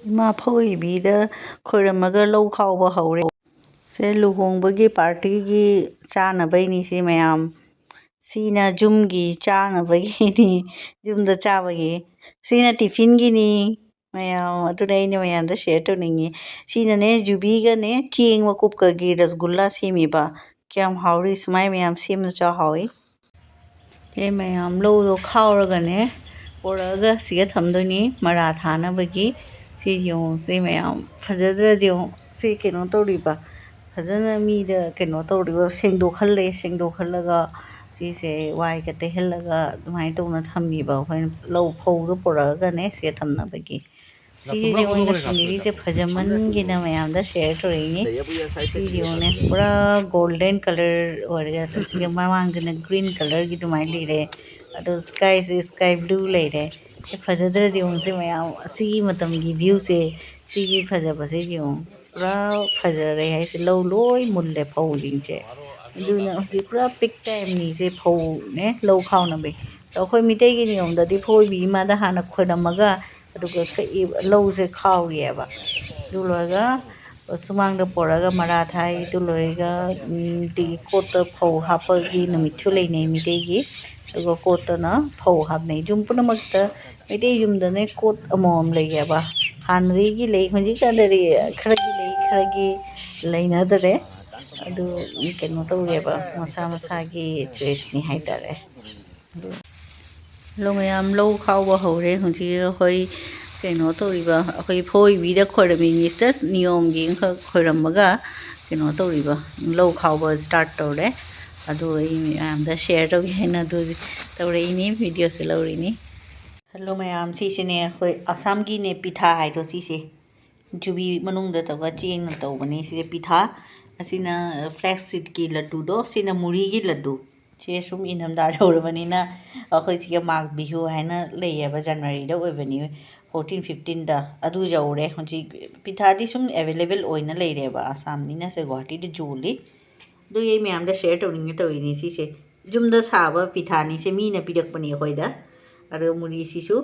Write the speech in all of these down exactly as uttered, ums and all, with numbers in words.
ꯏꯃꯥ ꯐꯧꯏꯕꯤꯗ ꯈꯣꯏꯔꯝꯃꯒ ꯂꯧ ꯈꯥꯎꯕ ꯍꯧꯔꯦ꯫ ꯁꯦ ꯂꯨꯍꯣꯡꯕꯒꯤ ꯄꯥꯔꯇꯤꯒꯤ ꯆꯥꯅꯕꯩꯅꯤ ꯁꯤ ꯃꯌꯥꯝ꯫ ꯁꯤꯅ ꯌꯨꯝꯒꯤ ꯆꯥꯅꯕꯒꯤꯅꯤ, ꯌꯨꯝꯗ ꯆꯥꯕꯒꯤ꯫ ꯁꯤꯅ ꯇꯤꯐꯤꯟꯒꯤꯅꯤ ꯃꯌꯥꯝ, ꯑꯗꯨꯅ ꯑꯩꯅ ꯃꯌꯥꯝꯗ ꯁꯤꯌꯔ ꯇꯧꯅꯤꯡꯉꯤ꯫ ꯁꯤꯅꯅꯦ ꯌꯨꯕꯤꯒꯅꯦ ꯆꯦꯡ ꯃꯀꯨꯞꯀꯒꯤ ꯔꯁꯒꯨꯜꯂꯥ ꯁꯦꯝꯃꯤꯕ꯫ ꯀꯌꯥꯝ ꯍꯥꯎꯔꯤ, ꯁꯨꯃꯥꯏ ꯃꯌꯥꯝ ꯁꯦꯝꯃ ꯆꯥꯎ ꯍꯥꯎꯏ꯫ ꯁꯦ ꯃꯌꯥꯝ ꯂꯧꯗꯣ ꯈꯥꯎꯔꯒꯅꯦ ꯄꯣꯔꯛꯑꯒ ꯁꯤꯒ ꯊꯝꯗꯣꯏꯅꯤ ꯃꯔꯥ ꯊꯥꯅꯕꯒꯤ꯫ ꯁꯤ ꯌꯦꯡꯉꯨ, ꯁꯤ ꯃꯌꯥꯝ ꯐꯖꯗ꯭ꯔꯗꯤ ꯌꯦꯡꯉꯨ꯫ ꯁꯤ ꯀꯩꯅꯣ ꯇꯧꯔꯤꯕ, ꯐꯖꯅ ꯃꯤꯗ ꯀꯩꯅꯣ ꯇꯧꯔꯤꯕ, ꯁꯦꯡꯗꯣꯛꯍꯜꯂꯦ꯫ ꯁꯦꯡꯗꯣꯛꯍꯜꯂꯒ ꯁꯤꯁꯦ ꯋꯥꯏꯒ ꯇꯩꯍꯜꯂꯒ ꯑꯗꯨꯃꯥꯏꯅ ꯇꯧꯅ ꯊꯝꯃꯤꯕ꯫ ꯑꯩꯈꯣꯏꯅ ꯂꯧ ꯐꯧꯗꯣ ꯄꯨꯔꯛꯑꯒꯅꯦ ꯁꯤꯗ ꯊꯝꯅꯕꯒꯤ꯫ ꯁꯤꯒꯤ ꯌꯦꯡꯉꯨꯅꯦ, ꯁꯤꯅꯔꯤꯁꯦ ꯐꯖꯃꯟꯒꯤꯅ ꯃꯌꯥꯝꯗ ꯁꯤꯌꯔ ꯇꯧꯔꯛꯏꯅꯤ꯫ ꯁꯤ ꯌꯦꯡꯉꯨꯅꯦ, ꯄꯨꯔꯥ ꯒꯣꯜꯗꯦꯟ ꯀꯂꯔ ꯑꯣꯏꯔꯒ, ꯑꯁꯤꯒ ꯃꯃꯥꯡꯗꯅ ꯒ꯭ꯔꯤꯟ ꯀꯂꯔꯒꯤ ꯑꯗꯨꯃꯥꯏꯅ ꯂꯩꯔꯦ꯫ ꯑꯗꯣ ꯁ꯭ꯀꯥꯏꯁꯦ ꯁ꯭ꯀꯥꯏ ꯕ꯭ꯂꯨ ꯂꯩꯔꯦ꯫ ꯁꯤ ꯐꯖꯗ꯭ꯔꯗꯤ ꯌꯦꯡꯉꯨꯁꯦ ꯃꯌꯥꯝ, ꯑꯁꯤꯒꯤ ꯃꯇꯝꯒꯤ ꯚ꯭ꯌꯨꯁꯦ, ꯁꯤꯒꯤ ꯐꯖꯕꯁꯦ ꯌꯦꯡꯉꯨ꯫ ꯄꯨꯔꯥ ꯐꯖꯔꯦ ꯍꯥꯏꯁꯦ, ꯂꯧ ꯂꯣꯏ ꯃꯨꯜꯂꯦ ꯐꯧꯁꯤꯡꯁꯦ꯫ ꯑꯗꯨꯅ ꯍꯧꯖꯤꯛ ꯄꯨꯔꯥ ꯄꯤꯛ ꯇꯥꯏꯝꯅꯤꯁꯦ ꯐꯧꯅꯦ, ꯂꯧ ꯈꯥꯎꯅꯕꯩ꯫ ꯑꯗꯣ ꯑꯩꯈꯣꯏ ꯃꯤꯇꯩꯒꯤ ꯅꯤꯌꯣꯝꯗꯗꯤ ꯐꯧꯏꯕꯤ ꯏꯃꯥꯗ ꯍꯥꯟꯅ ꯈꯣꯏꯔꯝꯃꯒ ꯑꯗꯨꯒ ꯀꯛꯏ-, ꯂꯧꯁꯦ ꯈꯥꯎꯏꯑꯕ꯫ ꯑꯗꯨ ꯂꯣꯏꯔꯒ ꯁꯨꯃꯥꯡꯗ ꯄꯣꯔꯛꯑꯒ ꯃꯔꯥ ꯊꯥꯏ꯫ ꯑꯗꯨ ꯂꯣꯏꯔꯒ, ꯎꯝ, ꯑꯗꯒꯤ ꯀꯣꯠꯇ ꯐꯧ ꯍꯥꯞꯄꯒꯤ ꯅꯨꯃꯤꯠꯁꯨ ꯂꯩꯅꯩ ꯃꯤꯇꯩꯒꯤ꯫ ꯑꯗꯨꯒ ꯀꯣꯠꯇꯅ ꯐꯧ ꯍꯥꯞꯅꯩ꯫ ꯌꯨꯝ ꯄꯨꯝꯅꯃꯛꯇ ꯃꯩꯇꯩ ꯌꯨꯝꯗꯅꯦ ꯀꯣꯠ ꯑꯃꯃꯝ ꯂꯩꯌꯦꯕ꯫ ꯍꯥꯟꯅꯗꯒꯤ ꯂꯩ, ꯍꯧꯖꯤꯛꯀꯥꯟꯗꯗꯤ ꯈꯔꯒꯤ ꯂꯩ, ꯈꯔꯒꯤ ꯂꯩꯅꯗꯔꯦ꯫ ꯑꯗꯨ ꯀꯩꯅꯣ ꯇꯧꯔꯦꯕ, ꯃꯁꯥ ꯃꯁꯥꯒꯤ ꯆꯣꯏꯁꯅꯤ ꯍꯥꯏꯇꯥꯔꯦ꯫ ꯑꯗꯨ ꯍꯜꯂꯣ ꯃꯌꯥꯝ, ꯂꯧ ꯈꯥꯎꯕ ꯍꯧꯔꯦ꯫ ꯍꯧꯖꯤꯛ ꯑꯩꯈꯣꯏ ꯀꯩꯅꯣ ꯇꯧꯔꯤꯕ, ꯑꯩꯈꯣꯏ ꯐꯣꯏꯕꯤꯗ ꯈꯣꯏꯔꯝꯃꯤꯅꯤ, just ꯅꯤꯌꯣꯝꯒꯤ ꯑꯃꯈꯛ ꯈꯣꯏꯔꯝꯃꯒ ꯀꯩꯅꯣ ꯇꯧꯔꯤꯕ, ꯂꯧ ꯈꯥꯎꯕ ꯁ꯭ꯇꯥꯔꯠ ꯇꯧꯔꯦ꯫ ꯑꯗꯨ ꯑꯩ ꯃꯌꯥꯝꯗ ꯁꯤꯌꯔ ꯇꯧꯒꯦ ꯍꯥꯏꯅ ꯑꯗꯨ ꯇꯧꯔꯛꯏꯅꯤ, ꯚꯤꯗꯤꯑꯣꯁꯦ ꯂꯧꯔꯤꯅꯤ꯫ ꯍꯜꯂꯣ ꯃꯌꯥꯝ, ꯁꯤꯁꯤꯅꯦ ꯑꯩꯈꯣꯏ ꯑꯁꯥꯝꯒꯤꯅꯦ ꯄꯤꯊꯥ ꯍꯥꯏꯗꯣ ꯁꯤꯁꯦ꯫ ꯌꯨꯕꯤ ꯃꯅꯨꯡꯗ ꯇꯧꯔꯒ ꯆꯦꯡꯅ ꯇꯧꯕꯅꯤ꯫ ꯁꯤꯁꯦ ꯄꯤꯊꯥ, ꯑꯁꯤꯅ ꯐ꯭ꯂꯦꯛꯁ ꯁꯤꯗꯀꯤ ꯂꯗꯨꯗꯣ, ꯁꯤꯅ ꯃꯨꯔꯤꯒꯤ ꯂꯗꯨ꯫ ꯁꯦ ꯁꯨꯝ ꯏꯪꯊꯝꯊꯥ ꯌꯧꯔꯕꯅꯤꯅ ꯑꯩꯈꯣꯏ ꯁꯤꯒ ꯃꯥꯒ ꯕꯤꯍꯨ ꯍꯥꯏꯅ ꯂꯩꯌꯦꯕ, ꯖꯅꯋꯥꯔꯤꯗ ꯑꯣꯏꯕꯅꯤ, ꯐꯣꯔꯇꯤꯟ ꯐꯤꯐꯇꯤꯟꯗ꯫ ꯑꯗꯨ ꯌꯧꯔꯦ꯫ ꯍꯧꯖꯤꯛ ꯄꯤꯊꯥꯗꯤ ꯁꯨꯝ ꯑꯦꯕꯥꯏꯂꯦꯕꯜ ꯑꯣꯏꯅ ꯂꯩꯔꯦꯕ, ꯑꯁꯥꯝꯅꯤꯅ ꯁꯦ ꯒꯨꯋꯥꯍꯥꯇꯤꯗ ꯌꯣꯜꯂꯤ꯫ ꯑꯗꯨꯒꯤ ꯑꯩ ꯃꯌꯥꯝꯗ ꯁꯤꯌꯔ ꯇꯧꯅꯤꯡꯉꯦ ꯇꯧꯔꯤꯅꯤ ꯁꯤꯁꯦ꯫ ꯌꯨꯝꯗ ꯁꯥꯕ ꯄꯤꯊꯥꯅꯤ ꯁꯦ, ꯃꯤꯅ ꯄꯤꯔꯛꯄꯅꯤ ꯑꯩꯈꯣꯏꯗ꯫ ꯑꯗꯨꯒ ꯃꯨꯔꯤꯁꯤꯁꯨ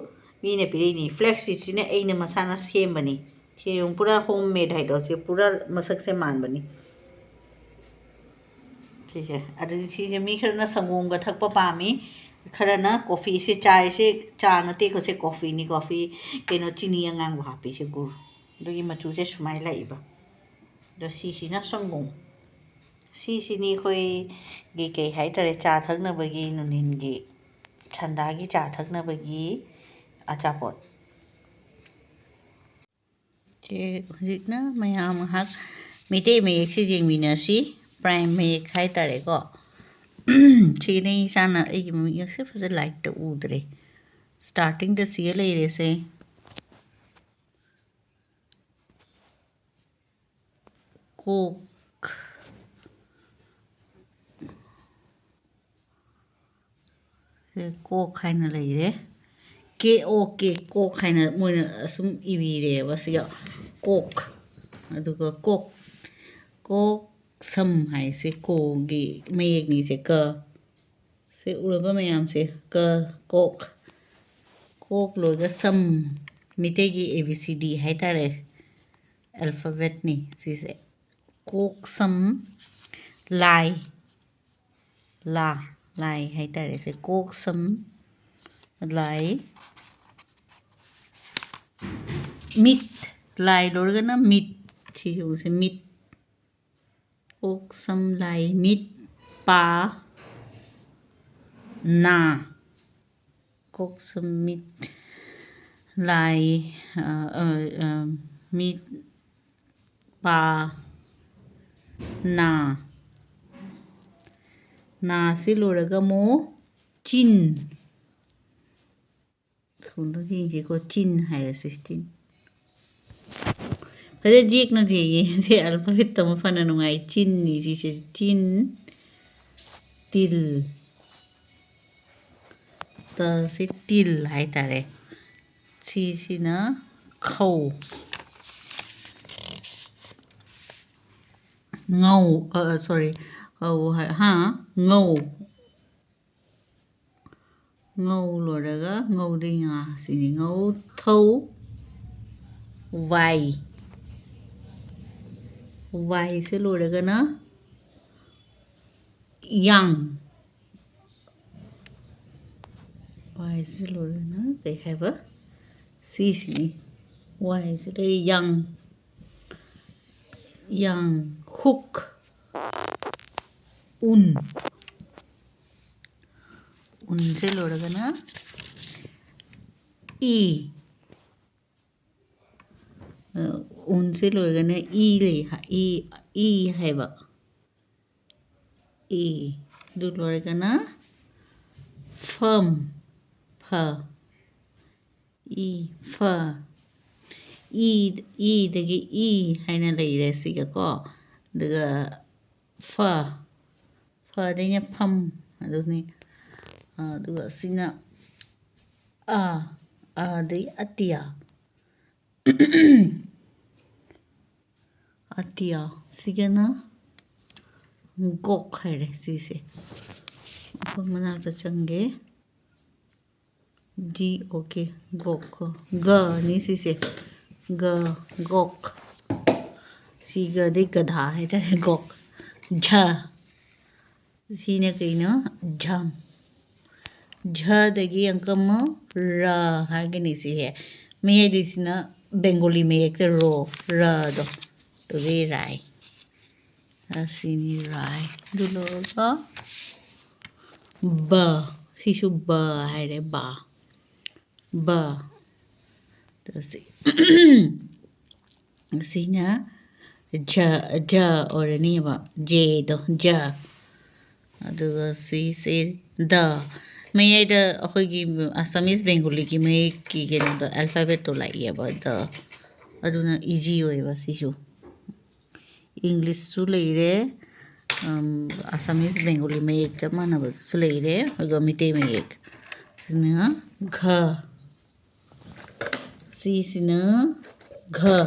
ꯃꯤꯅ ꯄꯤꯔꯛꯏꯅꯤ꯫ Flax seedꯁꯤꯅ ꯑꯩꯅ ꯃꯁꯥꯅ ꯁꯦꯝꯕꯅꯤ꯫ ꯁꯤ ꯌꯦꯡꯉꯨ, ꯄꯨꯔꯥ home made ꯍꯥꯏꯗꯣ, ꯁꯤ ꯄꯨꯔꯥ ꯃꯁꯛꯁꯦ ꯃꯥꯟꯕꯅꯤ꯫ ꯁꯤꯁꯦ, ꯑꯗꯨꯗꯤ ꯁꯤꯁꯦ ꯃꯤ ꯈꯔꯅ ꯁꯪꯒꯣꯝꯒ ꯊꯛꯄ ꯄꯥꯝꯃꯤ, ꯈꯔꯅ coffeeꯁꯦ, ꯆꯥꯏꯁꯦ, ꯆꯥ ꯅꯠꯇꯦꯀꯣ, ꯁꯦ coffeeꯅꯤꯀꯣ, coffee, ꯀꯩꯅꯣ, ꯆꯤꯅꯤ ꯑꯉꯥꯡꯕ ꯍꯥꯞꯄꯤꯁꯦ, ꯒꯨꯔ꯫ ꯑꯗꯨꯒꯤ ꯃꯆꯨꯁꯦ ꯁꯨꯃꯥꯏꯅ ꯂꯥꯛꯏꯕ꯫ ꯑꯗꯣ ꯁꯤꯁꯤꯅ ꯁꯪꯒꯣꯝ꯫ ꯁꯤꯁꯤꯅꯤ ꯑꯩꯈꯣꯏꯒꯤ ꯀꯩ ꯍꯥꯏꯇꯥꯔꯦ, ꯆꯥ ꯊꯛꯅꯕꯒꯤ, ꯅꯨꯡꯊꯤꯟꯒꯤ ꯁꯟꯗꯥꯒꯤ ꯆꯥ ꯊꯛꯅꯕꯒꯤ ꯑꯆꯥꯄꯣꯠ꯫ ꯆꯦ, ꯍꯧꯖꯤꯛꯅ ꯃꯌꯥꯝ ꯉꯥꯏꯍꯥꯛ ꯃꯩꯇꯩ ꯃꯌꯦꯛꯁꯤ ꯌꯦꯡꯃꯤꯟꯅꯁꯤ꯫ Prime ꯃꯌꯦꯛ ꯍꯥꯏꯇꯥꯔꯦꯀꯣ꯫ ꯁꯤꯅ ꯏꯁꯥꯅ ꯑꯩꯒꯤ ꯃꯌꯦꯛꯁꯦ ꯐꯖꯅ lightꯇ ꯎꯗ꯭ꯔꯦ꯫ Startingꯗ ꯁꯤꯒ ꯂꯩꯔꯦꯁꯦ꯫ ꯀꯣꯛ꯫ ꯁꯦ ꯀꯣꯛ ꯍꯥꯏꯅ ꯂꯩꯔꯦ꯫ K O K, ꯀꯣꯛ ꯍꯥꯏꯅ ꯃꯣꯏꯅ ꯑꯁꯨꯝ ꯏꯕꯤꯔꯦꯕ ꯁꯤꯒ꯫ ꯀꯣꯛ꯫ ꯑꯗꯨꯒ ꯀꯣꯛ, ꯀꯣꯛ ꯁꯝ ꯍꯥꯏꯁꯦ ꯀꯣꯒꯤ ꯃꯌꯦꯛꯅꯤ ꯁꯦ, ꯀ꯫ ꯁꯦ ꯎꯔꯕ ꯃꯌꯥꯝꯁꯦ? ꯀ, ꯀꯣꯛ꯫ ꯀꯣꯛ ꯂꯣꯏꯔꯒ ꯁꯝ, ꯃꯤꯇꯩꯒꯤ A B C D ꯍꯥꯏꯇꯥꯔꯦ, alphabetꯅꯤ ꯁꯤꯁꯦ꯫ ꯀꯣꯛ ꯁꯝ ꯂꯥꯏ, ꯂꯥ, ꯂꯥꯏ ꯍꯥꯏꯇꯥꯔꯦ ꯁꯦ꯫ ꯀꯣꯛ ꯁꯝ ꯂꯥꯏ꯫ ꯃꯤꯠ, ꯂꯥꯏ ꯂꯣꯏꯔꯒꯅ ꯃꯤꯠ, ꯁꯤ ꯌꯦꯡꯉꯨꯁꯦ, ꯃꯤꯠ꯫ ꯀꯣꯛ ꯁꯝ ꯂꯥꯏ ꯃꯤꯠ ꯄꯥ ꯅꯥ꯫ ꯀꯣꯛ ꯁꯝ ꯃꯤꯠ ꯂꯥꯏ, ꯑ, ꯑ, ꯑ, ꯃꯤꯠ ꯄꯥ ꯅꯥ꯫ ꯅꯥꯁꯤ ꯂꯣꯏꯔꯒ ꯑꯃꯨꯛ ꯆꯤꯟ꯫ ꯁꯣꯝꯗ ꯌꯦꯡꯁꯤꯀꯣ, ꯆꯤꯟ ꯍꯥꯏꯔꯁꯤ, ꯆꯤꯟ꯫ ꯐꯖꯅ ꯌꯦꯛꯅ ꯌꯦꯡꯉꯦ꯫ ꯁꯤ alphabet ꯇꯝꯕ ꯐꯅ ꯅꯨꯡꯉꯥꯏ꯫ ꯆꯤꯟꯅꯤ ꯁꯤꯁꯦ, ꯆꯤꯟ, ꯇꯤꯜ꯫ ꯇꯁꯤ ꯇꯤꯜ ꯍꯥꯏꯇꯥꯔꯦ꯫ ꯁꯤꯁꯤꯅ ꯈꯧ꯫ ꯉꯧ, ꯑ, sorry, ꯉꯧ ꯍꯥꯏ-, ꯍꯥ? ꯉꯧ꯫ ꯉꯧ ꯂꯣꯏꯔꯒ ꯉꯧꯗꯩ ꯉꯥ ꯁꯤꯅꯤ꯫ ꯉꯧ ꯊꯧ ꯋꯥꯏ꯫ ꯋꯥꯏꯁꯦ ꯂꯣꯏꯔꯒꯅ ꯌꯥꯡ꯫ ꯋꯥꯏꯁꯦ ꯂꯣꯏꯔꯒꯅ ꯀꯩ ꯍꯥꯏꯕ? ꯁꯤꯁꯤꯅꯤ꯫ ꯋꯥꯏꯁꯤꯗ ꯌꯥꯡ꯫ ꯌꯥꯡ꯫ ꯍꯨꯛ꯫ ꯎꯟ꯫ ꯎꯟꯁꯦ ꯂꯣꯏꯔꯒꯅ ꯏ꯫ ꯑ, ꯎꯟꯁꯦ ꯂꯣꯏꯔꯒꯅ ꯏ ꯂꯩ ꯍꯥ-, ꯏ, ꯏ ꯍꯥꯏꯕ꯫ ꯏ꯫ ꯑꯗꯨ ꯂꯣꯏꯔꯒꯅ ꯐꯝ꯫ ꯐ꯫ ꯏ꯫ ꯐ꯫ ꯏ, ꯏꯗꯒꯤ ꯏ ꯍꯥꯏꯅ ꯂꯩꯔꯦ ꯁꯤꯒꯀꯣ꯫ ꯑꯗꯨꯒ ꯐ꯫ ꯐꯗꯩꯅ ꯐꯝ꯫ ꯑꯗꯨꯅꯤ꯫ ꯑ, ꯑꯗꯨꯒ ꯁꯤꯅ ꯑ꯫ ꯑꯗꯩ ꯑꯇꯤꯌꯥ꯫ ꯑꯇꯤꯌꯥ꯫ ꯁꯤꯒꯅ ꯒꯣꯛ ꯍꯥꯏꯔꯦ ꯁꯤꯁꯦ꯫ ꯑꯩꯈꯣꯏ ꯃꯅꯥꯛꯇ ꯆꯪꯒꯦ꯫ G, okay. ꯒꯣꯛ ꯀꯣ꯫ ꯒꯅꯤ ꯁꯤꯁꯦ꯫ ꯒ, ꯒꯣꯛ꯫ ꯁꯤ ꯒꯗꯤ ꯒꯙꯥ ꯍꯥꯏꯇꯥꯔꯦ꯫ ꯒꯣꯛ꯫ ꯖ꯫ ꯁꯤꯅ ꯀꯩꯅꯣ? ꯖꯪ꯫ ꯖꯗꯒꯤ ꯑꯪꯀ ꯑꯃ ꯔ ꯍꯥꯏꯒꯅꯤ ꯁꯤꯁꯦ꯫ ꯃꯌꯥꯏꯗꯩꯁꯤꯅ ꯕꯦꯡꯒꯣꯂꯤ ꯃꯌꯦꯛꯇ ꯔꯣ, ꯔꯗꯣ꯫ ꯑꯗꯨꯒꯤ ꯔꯥꯏ꯫ ꯑꯁꯤꯅꯤ ꯔꯥꯏ꯫ ꯑꯗꯨ ꯂꯣꯏꯔꯒ ꯕ꯫ ꯁꯤꯁꯨ ꯕ ꯍꯥꯏꯔꯦ, ꯕ꯫ ꯕ꯫ ꯑꯗꯨ ꯁꯤ-, ꯁꯤꯅ ꯖ, ꯖ ꯑꯣꯏꯔꯅꯦꯕ꯫ ꯖꯦꯗꯣ, ꯖ꯫ ꯑꯗꯨꯒ ꯁꯤꯁꯦ ꯗ꯫ ꯃꯌꯥꯏꯗ ꯑꯩꯈꯣꯏꯒꯤ Assamese Bengali ꯒꯤ ꯃꯌꯦꯛꯀꯤ ꯀꯩꯅꯣꯗꯣ, alphabet ꯇꯣ ꯂꯥꯛꯏꯑꯕ, ꯗ꯫ ꯑꯗꯨꯅ easy ꯑꯣꯏꯌꯦꯕ ꯁꯤꯁꯨ꯫ English ꯁꯨ ꯂꯩꯔꯦ, ꯑꯝ, Assamese Bengali ꯃꯌꯦꯛ ꯆꯞ ꯃꯥꯟꯅꯕꯗꯨꯁꯨ ꯂꯩꯔꯦ, ꯑꯗꯨꯒ ꯃꯤꯇꯩ ꯃꯌꯦꯛ꯫ ꯁꯤꯅ ꯘ꯫ ꯁꯤꯁꯤꯅ ꯘ꯫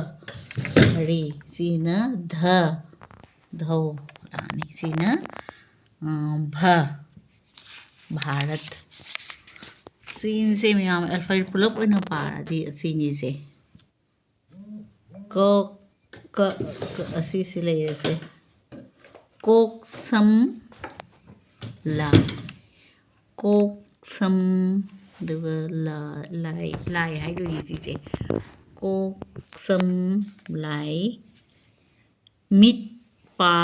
ꯔꯤ꯫ ꯁꯤꯅ ꯙ꯫ ꯙꯧ ꯂꯥꯛꯑꯅꯤ꯫ ꯁꯤꯅ, ꯑ, ꯚ꯫ ꯚꯥꯔꯠ꯫ ꯁꯤꯅꯤꯁꯦ ꯃꯌꯥꯝ ꯑꯦꯜꯐꯥꯕꯦꯠ ꯄꯨꯂꯞ ꯑꯣꯏꯅ ꯄꯥꯔꯗꯤ ꯑꯁꯤꯅꯤꯁꯦ꯫ ꯀ, ꯀ, ꯀ, ꯑꯁꯤꯁꯤ ꯂꯩꯔꯁꯦ꯫ ꯀꯣꯛ ꯁꯝ ꯂꯥꯏ꯫ ꯀꯣꯛ ꯁꯝ, ꯑꯗꯨꯒ ꯂꯥ-, ꯂꯥꯏ, ꯂꯥꯏ ꯍꯥꯏꯗꯣꯏꯅꯤ ꯁꯤꯁꯦ꯫ ꯀꯣꯛ ꯁꯝ ꯂꯥꯏ꯫ ꯃꯤꯠ ꯄꯥ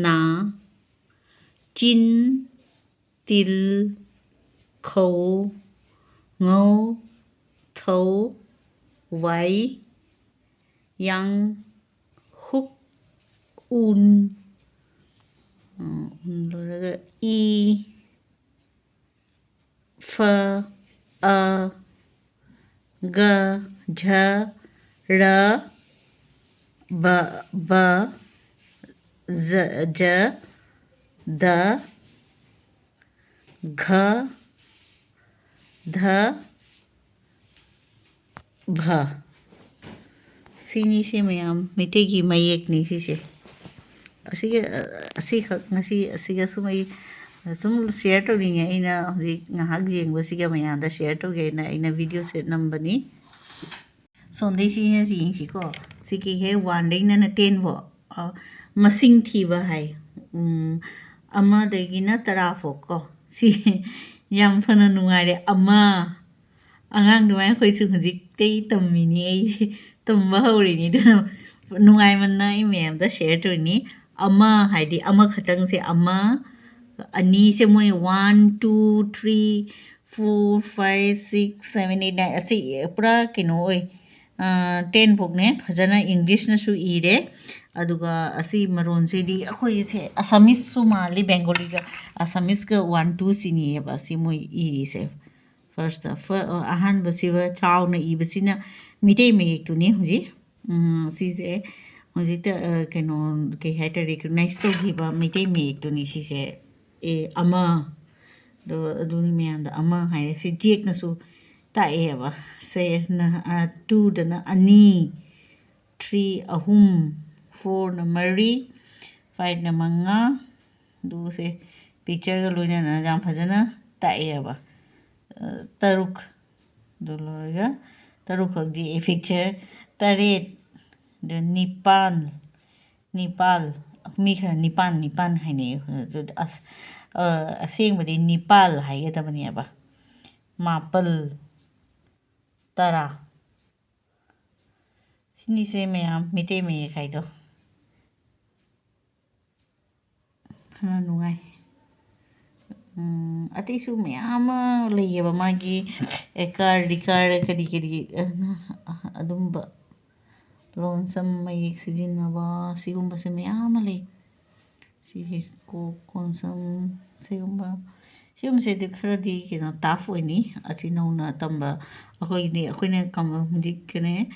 ꯅꯥ꯫ ꯆꯤꯟ ꯇꯤꯜ ꯈꯧ ꯉꯧ ꯊꯧ ꯋꯥꯏ ꯌꯥꯡ ꯍꯨꯛ ꯎꯟ꯫ ꯎꯟ ꯂꯣꯏꯔꯒ ꯏ ꯐ ꯑ ꯒ ꯖ ꯔ ꯕ ꯕ ꯖ ꯖ ꯗ ꯘ ꯙ ꯚ꯫ ꯁꯤꯅꯤꯁꯦ ꯃꯌꯥꯝ ꯃꯩꯇꯩꯒꯤ ꯃꯌꯦꯛꯅꯤ ꯁꯤꯁꯦ꯫ ꯑꯁꯤꯒ, ꯑꯁꯤꯈꯛ ꯉꯁꯤ ꯑꯁꯤꯒ ꯁꯨꯝ ꯑꯩ ꯁꯨꯝ share ꯇꯧꯅꯤꯡꯉꯦ꯫ ꯑꯩꯅ ꯍꯧꯖꯤꯛ ꯉꯥꯏꯍꯥꯛ ꯌꯦꯡꯕꯁꯤꯒ ꯃꯌꯥꯝꯗ share ꯇꯧꯒꯦꯅ ꯑꯩꯅ videoꯁꯦ ꯅꯝꯕꯅꯤ꯫ ꯁꯣꯝꯗꯩ ꯁꯤꯅ ꯌꯦꯡꯁꯤꯀꯣ꯫ ꯁꯤꯒꯤ ꯍꯦꯛ oneꯗꯩꯅꯅ ten ꯐꯥꯎ꯫ ꯑ, ꯃꯁꯤꯡ ꯊꯤꯕ ꯍꯥꯏ꯫ ꯎꯝ, ꯑꯃꯗꯒꯤꯅ ꯇꯔꯥ ꯐꯥꯎ ꯀꯣ꯫ ꯁꯤ ꯌꯥꯝ ꯐꯅ ꯅꯨꯡꯉꯥꯏꯔꯦ꯫ ꯑꯃ, ꯑꯉꯥꯡ ꯑꯗꯨꯃꯥꯏꯅ ꯑꯩꯈꯣꯏꯁꯨ ꯍꯧꯖꯤꯛꯇꯩ ꯇꯝꯃꯤꯅꯤ, ꯑꯩ ꯇꯝꯕ ꯍꯧꯔꯤꯅꯤ꯫ ꯑꯗꯨꯅ ꯅꯨꯡꯉꯥꯏꯃꯟꯅ ꯑꯩ ꯃꯌꯥꯝꯗ share ꯇꯧꯔꯤꯅꯤ꯫ ꯑꯃ ꯍꯥꯏꯗꯤ ꯑꯃꯈꯛꯇꯪꯁꯦ, ꯑꯃ, ꯑꯅꯤꯁꯦ ꯃꯣꯏ one, two, three, four, five, six, seven, eight, nine ꯑꯁꯤ ꯄꯨꯔꯥ ꯀꯩꯅꯣ ꯑꯣꯏ꯫ ꯑ, ten ꯐꯥꯎꯅꯦ ꯐꯖꯅ Englishꯅꯁꯨ ꯏꯔꯦ꯫ ꯑꯗꯨꯒ ꯑꯁꯤ ꯃꯔꯣꯟꯁꯤꯗꯤ ꯑꯩꯈꯣꯏꯁꯦ Assamese ꯁꯨ ꯃꯥꯜꯂꯤ, Bengali ꯒ Assamese ꯀ one, two ꯁꯤꯅꯤꯑꯕ ꯑꯁꯤ ꯃꯣꯏ ꯏꯔꯤꯁꯦ꯫ First, ꯐ-, ꯑꯍꯥꯟꯕꯁꯤꯕ ꯆꯥꯎꯅ ꯏꯕꯁꯤꯅ ꯃꯤꯇꯩ ꯃꯌꯦꯛꯇꯨꯅꯤ ꯍꯧꯖꯤꯛ꯫ ꯎꯝ, ꯁꯤꯁꯦ ꯍꯧꯖꯤꯛꯇ, ꯑ, ꯀꯩꯅꯣ, ꯀꯩ ꯍꯥꯏꯇꯥꯔꯦ, recognize ꯇꯧꯈꯤꯕ ꯃꯩꯇꯩ ꯃꯌꯦꯛꯇꯨꯅꯤ ꯁꯤꯁꯦ꯫ ꯑꯦ, ꯑꯃ꯫ ꯑꯗꯣ ꯑꯗꯨꯅꯤ ꯃꯌꯥꯝꯗ ꯑꯃ ꯍꯥꯏꯔꯦ꯫ ꯁꯤ ꯖꯦꯛꯅꯁꯨ ꯇꯥꯛꯑꯦꯕ꯫ ꯁꯦ, ꯅ-, ꯑ, twoꯗꯅ ꯑꯅꯤ, three ꯑꯍꯨꯝ, fourꯅ ꯃꯔꯤ, fiveꯅ ꯃꯉꯥ꯫ ꯑꯗꯨꯒ ꯁꯦ pictureꯒ ꯂꯣꯏꯅꯅ ꯌꯥꯝ ꯐꯖꯅ ꯇꯥꯛꯑꯦꯕ꯫ ꯑ, ꯇꯔꯨꯛ꯫ ꯑꯗꯨ ꯂꯣꯏꯔꯒ ꯇꯔꯨꯛ ꯈꯛꯇꯤ ꯑꯦ ꯄꯤꯛꯆꯔ ꯇꯔꯦꯠ, ꯑꯗꯨ ꯅꯤꯄꯥꯟ, ꯅꯤꯄꯥꯜ, ꯃꯤ ꯈꯔ ꯅꯤꯄꯥꯟ, ꯅꯤꯄꯥꯟ ꯍꯥꯏꯅꯩ꯫ ꯑꯗꯨ ꯑꯁ-, ꯑ, ꯑꯁꯦꯡꯕꯗꯤ ꯅꯤꯄꯥꯜ ꯍꯥꯏꯒꯗꯕꯅꯦꯕ꯫ ꯃꯥꯄꯜ, ꯇꯔꯥ꯫ ꯁꯤꯅꯤꯁꯦ ꯃꯌꯥꯝ ꯃꯩꯇꯩ ꯃꯌꯦꯛ ꯍꯥꯏꯗꯣ꯫ ꯈꯔ ꯅꯨꯡꯉꯥꯏ꯫ ꯎꯝ, ꯑꯇꯩꯁꯨ ꯃꯌꯥꯝ ꯑꯃ ꯂꯩꯌꯦꯕ, ꯃꯥꯒꯤ ꯑꯦꯀꯥꯔ, ꯔꯤꯀꯥꯔ, ꯀꯔꯤ ꯀꯔꯤ, ꯑ, ꯑꯗꯨꯝꯕ ꯂꯣꯟꯁꯝ ꯃꯌꯦꯛ ꯁꯤꯖꯤꯟꯅꯕ, ꯁꯤꯒꯨꯝꯕꯁꯦ ꯃꯌꯥꯝ ꯑꯃ ꯂꯩ꯫ ꯁꯤꯁꯦ ꯀꯣꯛ, ꯀꯣꯟꯁꯝ, ꯁꯤꯒꯨꯝꯕ, ꯁꯤꯒꯨꯝꯕꯁꯤꯗꯤ ꯈꯔꯗꯤ ꯀꯩꯅꯣ, ꯇꯥꯐ ꯑꯣꯏꯅꯤ꯫ ꯑꯁꯤ ꯅꯧꯅ ꯇꯝꯕ ꯑꯩꯈꯣꯏꯗꯤ, ꯑꯩꯈꯣꯏꯅ ꯀꯝꯕ ꯍꯧꯖꯤꯛꯀꯅꯦ,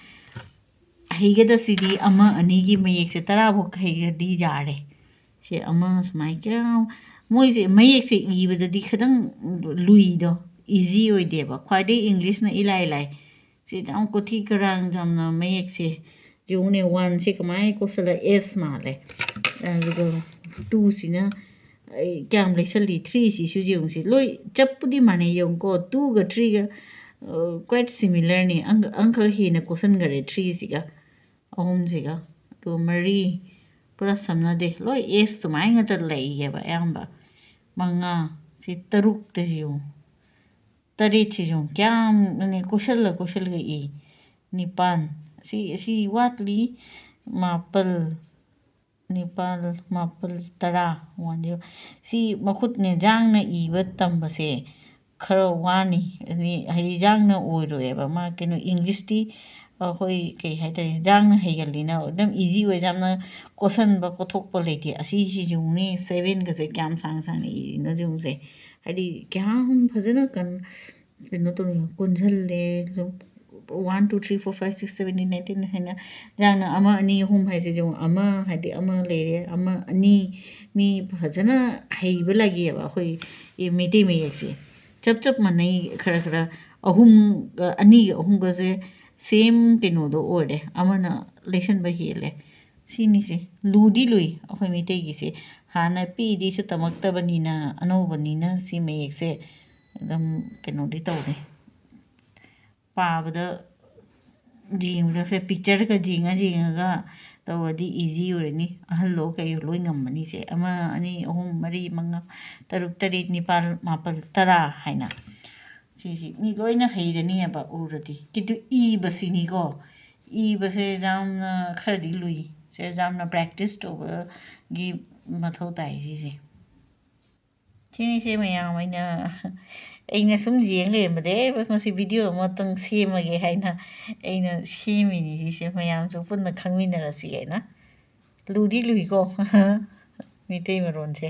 ꯍꯩꯒꯗꯁꯤꯗꯤ ꯑꯃ ꯑꯅꯤꯒꯤ ꯃꯌꯦꯛꯁꯦ ꯇꯔꯥꯐꯥꯎ ꯍꯩꯒ꯭ꯔꯗꯤ ꯌꯥꯔꯦ꯫ ꯁꯦ ꯑꯃ ꯁꯨꯃꯥꯏꯅ ꯀꯌꯥꯝ, ꯃꯣꯏꯁꯦ ꯃꯌꯦꯛꯁꯦ ꯏꯕꯗꯗꯤ ꯈꯤꯇꯪ ꯂꯨꯏꯗꯣ, ꯏꯖꯤ ꯑꯣꯏꯗꯦꯕ꯫ ꯈ꯭ꯋꯥꯏꯗꯒꯤ ꯏꯪꯂꯤꯁꯅ ꯏꯂꯥꯏ ꯂꯥꯏ꯫ ꯁꯤ ꯌꯥꯝ ꯀꯣꯊꯤ ꯀꯔꯥꯡ ꯌꯥꯝꯅ ꯃꯌꯦꯛꯁꯦ꯫ ꯌꯦꯡꯉꯨꯅꯦ, ꯋꯥꯟꯁꯦ ꯀꯃꯥꯏꯅ ꯀꯣꯠꯁꯜꯂ ꯑꯦꯁ ꯃꯥꯜꯂꯦ꯫ ꯑꯗꯨꯒ ꯇꯨꯁꯤꯅ ꯑꯩ ꯀꯌꯥꯝ ꯂꯩꯁꯜꯂꯤ? ꯊ꯭ꯔꯤꯁꯤꯁꯨ ꯌꯦꯡꯉꯨꯁꯤ꯫ ꯂꯣꯏ ꯆꯞꯄꯨꯗꯤ ꯃꯥꯟꯅꯩ, ꯌꯦꯡꯉꯨꯀꯣ꯫ ꯇꯨꯒ ꯊ꯭ꯔꯤꯒ, ꯑ, quite similar ꯅꯤ꯫ ꯑꯪ-, ꯑꯪꯀ ꯍꯦꯟꯅ ꯀꯣꯠꯁꯟꯈꯔꯦ ꯊ꯭ꯔꯤꯁꯤꯒ, ꯑꯍꯨꯝꯁꯤꯒ꯫ ꯑꯗꯨꯒ ꯃꯔꯤ ꯄꯨꯔꯥ ꯁꯝꯅꯗꯦ꯫ ꯂꯣꯏ ꯑꯦꯁ ꯑꯗꯨꯃꯥꯏꯅ ꯉꯥꯛꯇ ꯂꯩꯌꯦꯕ ꯑꯌꯥꯝꯕ꯫ ꯃꯉꯥ, ꯁꯤ ꯇꯔꯨꯛꯇ ꯌꯦꯡꯉꯨ꯫ ꯇꯔꯦꯠꯁꯤꯁꯨ ꯀꯌꯥꯝ ꯀꯣꯏꯁꯜꯂ ꯀꯣꯏꯁꯜꯂꯒ ꯏ꯫ ꯅꯤꯄꯥꯟ꯫ ꯁꯤ, ꯁꯤ ꯋꯥꯠꯂꯤ꯫ ꯃꯥꯄꯜ꯫ ꯅꯤꯄꯥꯜ, ꯃꯥꯄꯜ, ꯇꯔꯥ꯫ One zero. ꯁꯤ ꯃꯈꯨꯠꯅꯦ ꯌꯥꯡꯅ ꯏꯕ ꯇꯝꯕꯁꯦ ꯈꯔ ꯋꯥꯅꯤ꯫ ꯍꯥꯏꯗꯤ, ꯍꯥꯏꯗꯤ ꯌꯥꯡꯅ ꯑꯣꯏꯔꯣꯏꯕ꯫ ꯃꯥ ꯀꯩꯅꯣ, ꯏꯪꯂꯤꯁꯇꯤ ꯑꯩꯈꯣꯏ ꯀꯩ ꯍꯥꯏꯇꯥꯔꯦ, ꯌꯥꯡꯅ ꯍꯩꯒꯜꯂꯤꯅ ꯑꯗꯨꯝ ꯏꯖꯤ ꯑꯣꯏ꯫ ꯌꯥꯝꯅ ꯀꯣꯠꯁꯟꯕ ꯈꯣꯠꯊꯣꯛꯄ ꯂꯩꯇꯦ꯫ ꯑꯁꯤꯁꯤ ꯌꯦꯡꯉꯨꯅꯦ, ꯁꯚꯦꯟꯒꯁꯦ ꯀꯌꯥꯝ ꯁꯥꯡ ꯁꯥꯡꯅ ꯏꯔꯤꯅꯣ ꯌꯦꯡꯉꯨꯁꯦ꯫ ꯍꯥꯏꯗꯤ ꯀꯌꯥꯝ ꯐꯖꯅ ꯀꯟ-, ꯀꯩꯅꯣ ꯇꯧꯔꯤ, ꯀꯣꯟꯁꯤꯜꯂꯦ꯫ ꯁꯨꯝ one, two, three, four, five, six, seven, eight, nine, ten ꯍꯥꯏꯅ ꯌꯥꯡꯅ ꯑꯃ, ꯑꯅꯤ, ꯑꯍꯨꯝ ꯍꯥꯏꯁꯤꯁꯨ ꯑꯃ, ꯍꯥꯏꯗꯤ ꯑꯃ ꯂꯩꯔꯦ, ꯑꯃ, ꯑꯅꯤ, ꯃꯤ ꯐꯖꯅ ꯍꯩꯕ ꯂꯩꯌꯦꯕ ꯑꯩꯈꯣꯏ ꯃꯩꯇꯩ ꯃꯌꯦꯛꯁꯦ꯫ ꯆꯞ ꯆꯞ ꯃꯥꯟꯅꯩ꯫ ꯈꯔ ꯈꯔ ꯑꯍꯨꯝꯒ, ꯑꯅꯤꯒ ꯑꯍꯨꯝꯒꯁꯦ ꯁꯦꯝ ꯀꯩꯅꯣꯗꯣ ꯑꯣꯏꯔꯦ, ꯑꯃꯅ ꯂꯩꯁꯟꯕ ꯍꯦꯜꯂꯦ꯫ ꯁꯤꯅꯤꯁꯦ ꯂꯨꯗꯤ ꯂꯨꯏ ꯑꯩꯈꯣꯏ ꯃꯩꯇꯩꯒꯤꯁꯦ꯫ ꯍꯥꯟꯅ ꯄꯤꯛꯏꯗꯩꯁꯨ ꯇꯝꯃꯛꯇꯕꯅꯤꯅ, ꯑꯅꯧꯕꯅꯤꯅ ꯁꯤ ꯃꯌꯦꯛꯁꯦ ꯑꯗꯨꯝ ꯀꯩꯅꯣꯗꯤ ꯇꯧꯔꯦ꯫ ꯄꯥꯕꯗ ꯌꯦꯡꯕꯗ ꯁꯦ ꯄꯤꯛꯆꯔꯒ ꯌꯦꯡꯉ ꯌꯦꯡꯉꯒ ꯇꯧꯔꯗꯤ ꯏꯖꯤ ꯑꯣꯏꯔꯅꯤ꯫ ꯑꯍꯜꯂꯣ ꯀꯩ ꯂꯣꯏ ꯉꯝꯃꯅꯤꯁꯦ꯫ ꯑꯃ, ꯑꯅꯤ, ꯑꯍꯨꯝ, ꯃꯔꯤ, ꯃꯉꯥ, ꯇꯔꯨꯛ, ꯇꯔꯦꯠ, ꯅꯤꯄꯥꯜ, ꯃꯥꯄꯜ, ꯇꯔꯥ ꯍꯥꯏꯅ꯫ ꯁꯤꯁꯤ ꯃꯤ ꯂꯣꯏꯅ ꯍꯩꯔꯅꯤꯕ ꯎꯔꯗꯤ꯫ ꯀꯤꯗꯨ ꯏꯕꯁꯤꯅꯤꯀꯣ꯫ ꯏꯕꯁꯦ ꯌꯥꯝꯅ ꯈꯔꯗꯤ ꯂꯨꯏ꯫ ꯁꯦ ꯌꯥꯝꯅ ꯄ꯭ꯔꯦꯛꯇꯤꯁ ꯇꯧꯕꯒꯤ ꯃꯊꯧ ꯇꯥꯏ ꯁꯤꯁꯦ꯫ ꯁꯤꯅꯤꯁꯦ ꯃꯌꯥꯝ ꯑꯩꯅ, ꯑꯩꯅ ꯁꯨꯝ ꯌꯦꯡ ꯂꯩꯔꯝꯕꯗꯩ, "ꯑꯦ, ꯃꯁꯤ ꯚꯤꯗꯤꯑꯣ ꯑꯃꯇꯪ ꯁꯦꯝꯃꯒꯦ" ꯍꯥꯏꯅ ꯑꯩꯅ ꯁꯦꯝꯃꯤꯅꯤ ꯁꯤꯁꯦ, ꯃꯌꯥꯝꯁꯨ ꯄꯨꯟꯅ ꯈꯪꯃꯤꯟꯅꯔꯁꯤ ꯍꯥꯏꯅ꯫ ꯂꯨꯗꯤ ꯂꯨꯏꯀꯣ꯫ ꯃꯩꯇꯩ ꯃꯔꯣꯟꯁꯦ꯫